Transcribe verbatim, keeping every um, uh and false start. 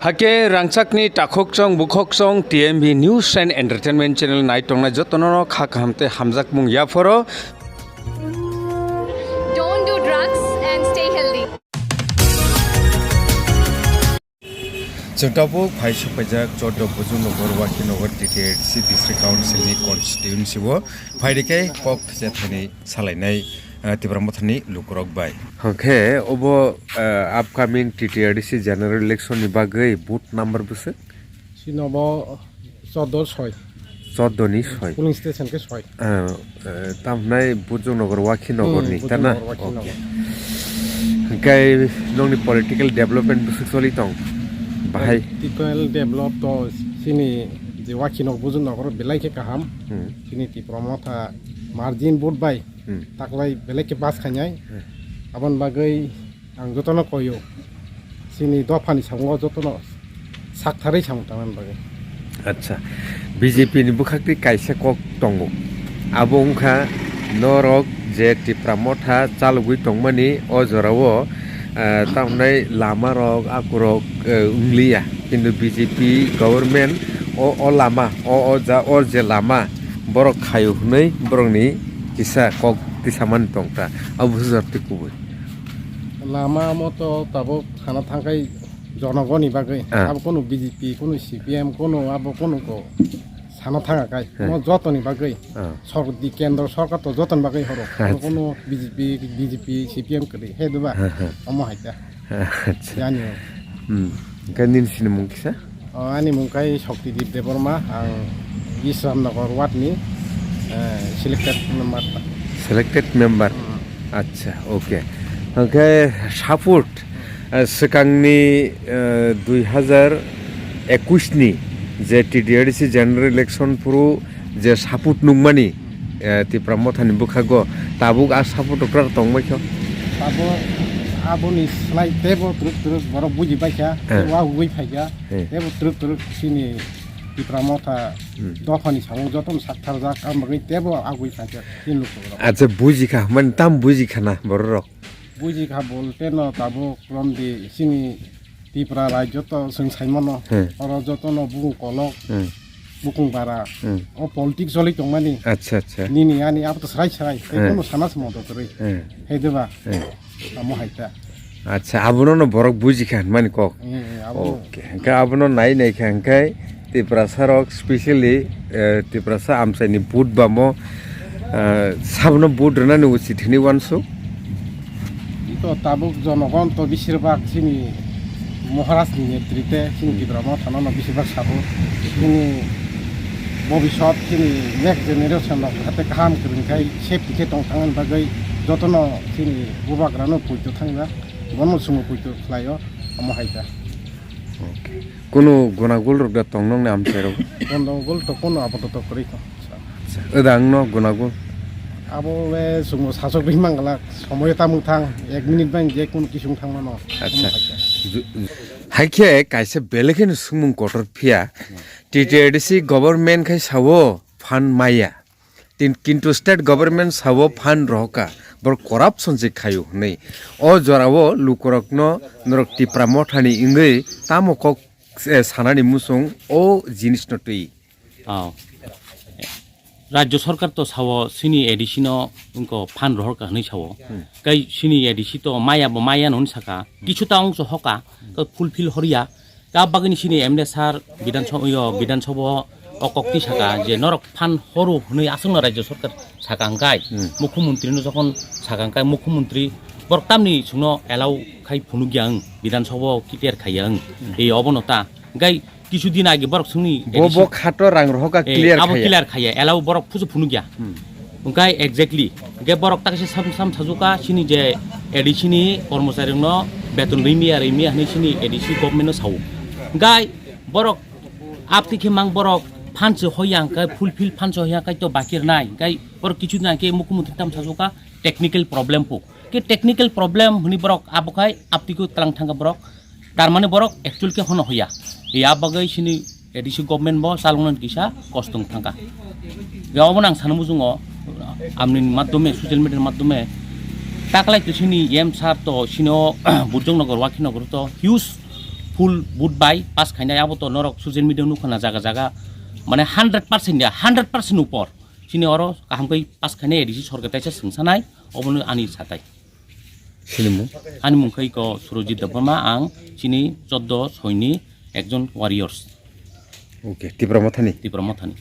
Hake rangchakni takhokchong bukhokchong T M B News and Entertainment Channel nai tongnai jotono kha kaham tei hamjakmung yaphoro. Don't do drugs and stay healthy. Chwng tabuk phai sokpaijak choddo Bujung Nagar, Wakhi Nagar, T T A D C District Council ni constituency o phai rikhe kok thajak thani salainai, ah, Tipra Mothani lukurok bai. Hwnkhe obo, ah, upcoming T T A D C general election ni bagwi booth number bwswk? Chini obo choddo soi. Choddo ni soi. Polling station khe soi. Ah, ah, tamhnai Bujung Nagar, Wakhi Nagar ni, hmm, ta na? Bujung Nagar, Wakhi Nagar. Okay. Hwnkhe nokni political development bwswk choli tong? Bahai. Political develop to chini je Wakhi Nagar, Bujung Nagar belai khe kaham. Hmm. Chini Tipra Motha margin vote bai Hmm. taklai belai khe pass khainai. Hmm. Aboni bagwi ang jotono koyo, chini dophani samungo jotono saktharwi samung tangmani bagwi. Acha, B J P ni bwkhak twi kaisa kok tongo, abo wngkha norok je Tipra Motha chalogwi tongmani o jorao, ah, tamhnai lama rok, akurok, eh, wngliya, kintu B J P government o, o lama, o, o ja, o je lama borok khaio hwnwi borokni kisa kok tisamani tongkha, abo bujar twi kubui. Lama mo to tabuk sana thangkhai jonogoni bagwi. Ah. Abo kunu B J P, kunu C P M, kunu abo kunu ko sana thanga kai. Ah. Mo jotoni bagwi. Ah. Sor-, di kendro sorkar to jotoni bagwi horo. Acha. Kunu B J P, B J P, C P M kwrwi. He duba. Ah, ah. Omo hai ta. Acha. Yani. Hmm. Hwnkhe nini sinimung kisa? O, ani mung khe Shaktideep Debbarma, ang Bisramnagar ward ni, eh, selected member. Selected member? Hmm. Acha, okay. Hwnkhe support, eh, swkangni, eh, dui hazar ekush ni je T T A D C general election phuru je support nukmani, eh, Tipra Mothani bwkhago tabuk a support rok kwrak tongbai kho? Abo, aboni slai teibo twrwk twrwk borok buji baikha, eh, tei wahugwi phaikha, eh, teibo twrwk twrwk chini Tipra Motha, hmm, dophani samung jotono saktharjak, ang bagwi teibo agwi phaikha chini lukurok. Acha, bujikha, mani tam bujikha na bororok? Bujikha bolte no tabuk romdi chini Tripura rajyo to chwng saimano, hmm, oro jotono bukung kolok, hmm, bukung bara, hmm, o politics choli tongmani. Acha, acha. Nini ani abo to srai srai, tei, hmm, kono sana se modot rwi. Hmm. Hai diba? Hmm. Amo hai ta. Acha, abono no borok bujikha hinmani kok. Eh, eh, abono. Okay. Hwnkhe abono nai nai kha hwnkhe Tiprasa rok specially, eh, Tiprasa amchaini vote bamo, eh, sabono vote rwnani usit hinwi uansuk? Ito tabuk jonogon to besirbak chini Maharaj ni netrite chini, hmm, Tipra Motha no besirbak sabo. Chini bobisot chini next generation rok hate kaham kwrwng khai safety khe tong thangna bagwi jotono chini bubagra no poito thangna, bono chwngno poito khlaio, omo hai ta. Okay. Kunu gunagul rok da tong nokni amchai rok? Gunagul to kono apato to kwrwi kho. Acha, odang no gunagul? Abo le chwngno sasok ri mangala, somoy tamung thang, ek minute bang je kono kisung thang mano. Acha. Omo hai ta. Ju-, ju-, hai khe kaisa belai kheno swngmung kotor phiya. T T A D C government khai sao fund maya. Tin-, kintu state government sao fund rohoka, borok corruption se khaio hwnwi. O jorao lukurokno norok Tipra Mothani wngwi tamo kok, eh, sanani muchung o jinisno twi? Oh. Rajyo Sarkar to sao chini A D C no wngkha fund rohorka hwnwi sao. Hmm. Kai chini A D C to maya bo maya no hwnwi saka. Hmm. Kichu ta ongso hoka, to fulfill horiya. Ta bagwini chini M L A sir Bidhan Sabha, yo, Bidhan Sabha o kok twi saka je norok fund horo hwnwi aswkno Rajyo Sarkar saka hwnkhe, hmm, Mukhyamantri no jokhon saka hwnkhe Mukhyamantri borok tamni chwngno allow khai phunukya wng, Bidhan Sabha o clear khaiya wng. Hmm. Ei obono ta. Hwnkhe kichu din age borok chwngni bo, A D C bo khato rang rohoka, eh, clear abo khaiya. Clear khaiya. Allow borok phusu phunukya. Hmm. Hwnkhe exactly. Hwnkhe borok taksa sam, sam sajuka chini je A D C ni kormochari rokno beton rimiya, rimiya hwnwi chini A D C government no sao. Hwnkhe borok aptwi khe mang borok fund se hoya hwnkhe fulfill fund se hoya hwnkhe to baki rwnai. Hwnkhe borok kichu din age Mukhyamantri tam sajuka technical problem po. Khe technical problem hwnwi borok abo khai aptwi khe tlang thangkha borok. Tar mane borok actual khe hono hoya. Ya bagwi chini A D C government bo chaloknani kisa kostong thangkha. Ya obo nang sana muchungo, amni madhyome, social media ni madhyome, taklai to chini M sir to chini o Bujong Nagar, Wakhi Nagar to huge full vote bai pass khainai, abo to norok social media nukha na jaga jaga, mane hundred percent ya, hundred percent upor. Chini oro kaham khe pass khainai A D C sorkar taisa swngsanai, obono ani satai. Chini mung? Ani mung khe ko Surojit Debbarma, ang chini choddo soini ekjon warriors. Okay, Tipra Mothani? Tipra Mothani.